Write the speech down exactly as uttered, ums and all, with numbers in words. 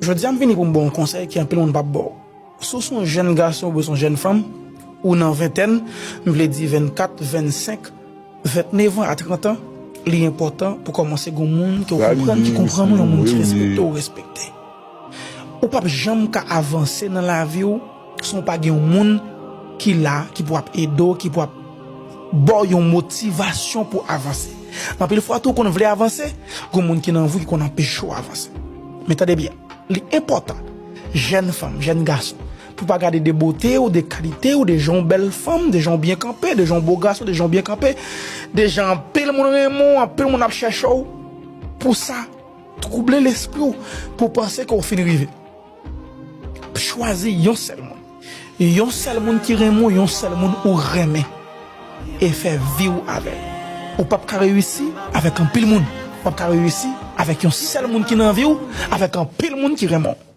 Jodi a m vini pou m ba w yon konsèy ke anpil moun p ap ba w. Si w se yon jèn gason oubyen se yon jèn fanm, ou nan ventèn, m vle di vennkat, vennsenk, vennèf an a trant an, li enpòtan pou kòmanse gen yon moun ke w konprann, ki konprann ou, yon moun ki respekte w, respekte. Ou p ap janm ka avanse nan lavi w si w pa gen yon moun ki la, ki pou ap ede w, ki pou ap ba w yon motivasyon pou avanse. Anpil fwa tou, ou konn vle avanse, gen moun ki nan vi w ki konn anpeche w avanse. Men tande byen, li enpòtan, jèn fanm, jèn gason, pou pa gade de bote w, de kalite w, de jan w bèl fanm, de jan w byen kanpe, de jan w bo gason, de jan w byen kanpe, de jan anpil moun renmen w, anpil moun ap chèche w. Pou sa twouble lespri w, pou w panse ke w fin rive. Chwazi yon sèl moun. Yon sèl moun ki renmen w, yon sèl moun ou renmen. E fè vi w avè l. Ou p ap ka reyisi avèk anpil moun. Ou p ap ka reyisi avèk yon sèl moun ki nan vi w, avèk anpil moun ki renmen w.